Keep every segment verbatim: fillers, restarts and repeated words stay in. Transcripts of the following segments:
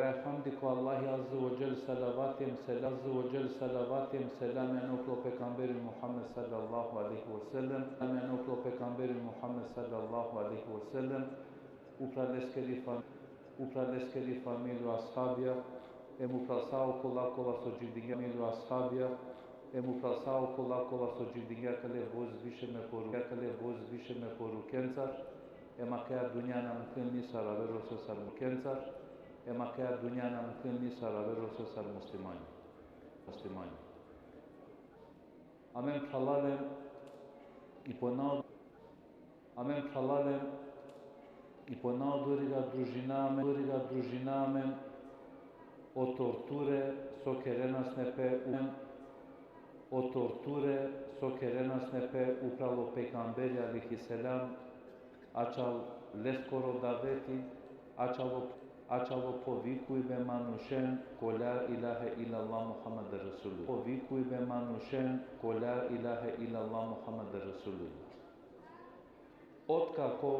Elhamdi ko Allahi Azze ve Dželle, salavati hem selam, Azze ve Dželle, salavati hem selam jane upral pejgamberi Muhammed sallallahu alejhi ve sellem, selam jane upral pejgamberi Muhammed sallallahu alejhi ve sellem, upral leskeri fam-, upral leskeri familija, ashabija, hem upral sa okola kola so dživdingja, familija, ashabija, hem upral sa okola kola so dživdingja akale vozvišeme poru-, akale vozvišeme porukencar, hem akaja dunja na mukhlel nisar aver ose sar mukencar, hem akaja dunja na mukhlel nisar aver ose sar muslimanja. Muslimanja. Amen phralalen, i po nao-, amen phralalen, i po naodoriga družina amen, doriga družina amen, o torture so kerena sine pe u-, o torture so kerena sine pe upral o pejgamberi alejhi selam, ačhal leskoro daveti, ačhal o, ačhal o povikujbe manušen ko la ilahe illallah Muhammed Resulullah. Povikujbe manušen ko la ilahe illallah Muhammed Resulullah. Otkako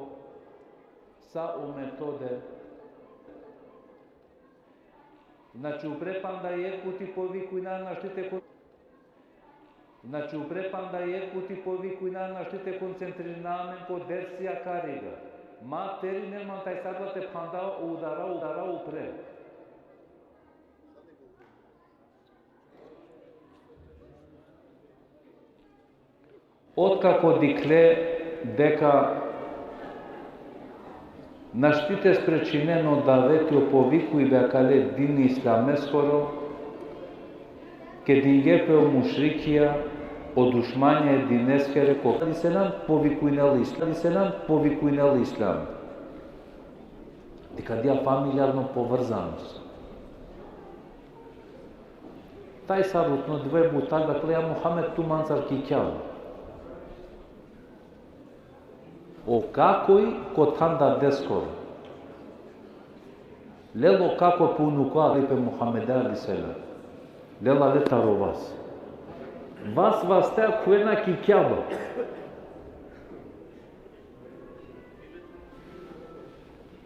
sa o metode, znači, upre panda jekh puti povikujna, našti te kon-, znači, upre panda jekh puti povikujna, našti te koncentrina amen ko dersi akariga. Ma teri ne man taj sabate panda o udara, udara upre. Otkako dikhle deka našti te sprečinen o daveti, o povikujbe akale dini islameskoro, kedingje pe o mušrikija, o dušmanja e dineskere, ko selam povikujnel islam, selam povikujnel islam. Deka dija familijarno povrzanost. Taj sar utno dive butali, dakle, ja Muhammed, tu mancar ki Kjaba. O kakoj ko than dadeskoro. Lel o kako pe unuko ali pe Muhammede alejhi selam. Lela le taro vas. Vas vaste khuvena ki Kjaba.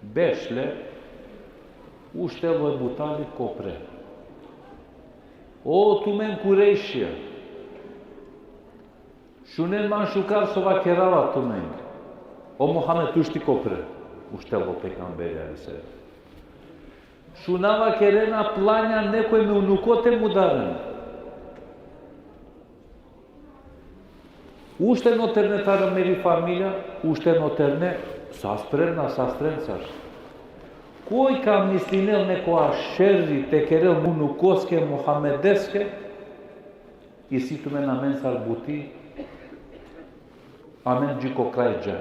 Bešle, uštelo e Ebu Talib ko pre. O tumen Kurejšija, šunen man šukar so vakerava tumenge. O Muhammed, ušti ko pre, uštelo pejgamberi alejhi selam. Šuna vakerena, planja nekoj me unuko te mudaren. Ušten o terne taro meri familija, ušten o terne, sa spremna, sa strencar. Koj ka mislinel nekoja šerri te kerel unukoske Muhammedeske, isi tumen amencar buti, amen dži ko kraj dža.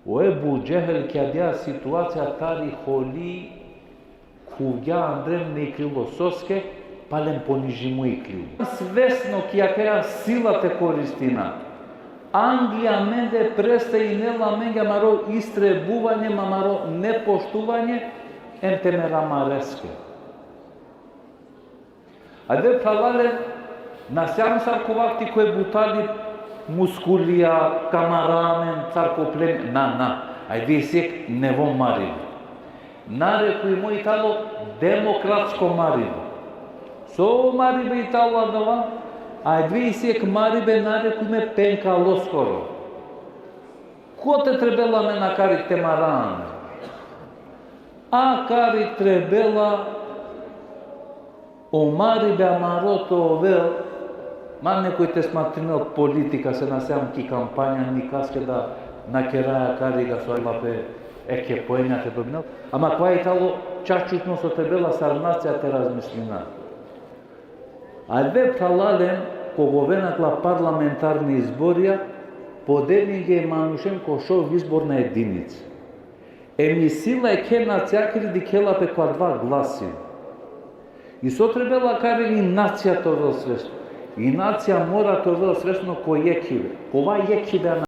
O Ebu Džehel ki adija situacija tari holi khuvgja andre me iklilo. Soske? Palem ponižimo iklilo. Svesno ki akaja sila te koristina. Angli amende preste inela amenge amaro istrebuvanje, amaro nepoštuvanje, em te mera amareske. Ajde, phralalen, na sijam sar ko vakti ko Ebu Talib, muskulija, kamaramen, sar ko plem-, na, na. Ajde, isi jekh nevo maribe. Narekujmo i tano demokratsko maribe. So maribe i tano adava? Ajde, isi jekh maribe narekujme penkaloskoro. Kote trebela amen akari te mara amen? Akari trebela o maribe amaro te ovel, ma nekoj te smatrinel politika, se na sijam ki kampanja, nikaske da na keraja akariga so ela pe eke poenja te dobinel. Ama kova i tano čačutno so trebela sar nacija te razmislina. Ajde, phralalen, koga ovena akala parlamentarni izborija, podelinge e manušen ko šov izborna edinica. Em i sila e khe nacijakiri dikhela pe ko adava glasiva. I so trebela akari i nacija te ovel svesno? I nacija mora te ovel svesno ko jekhibe. Kova jekhibe?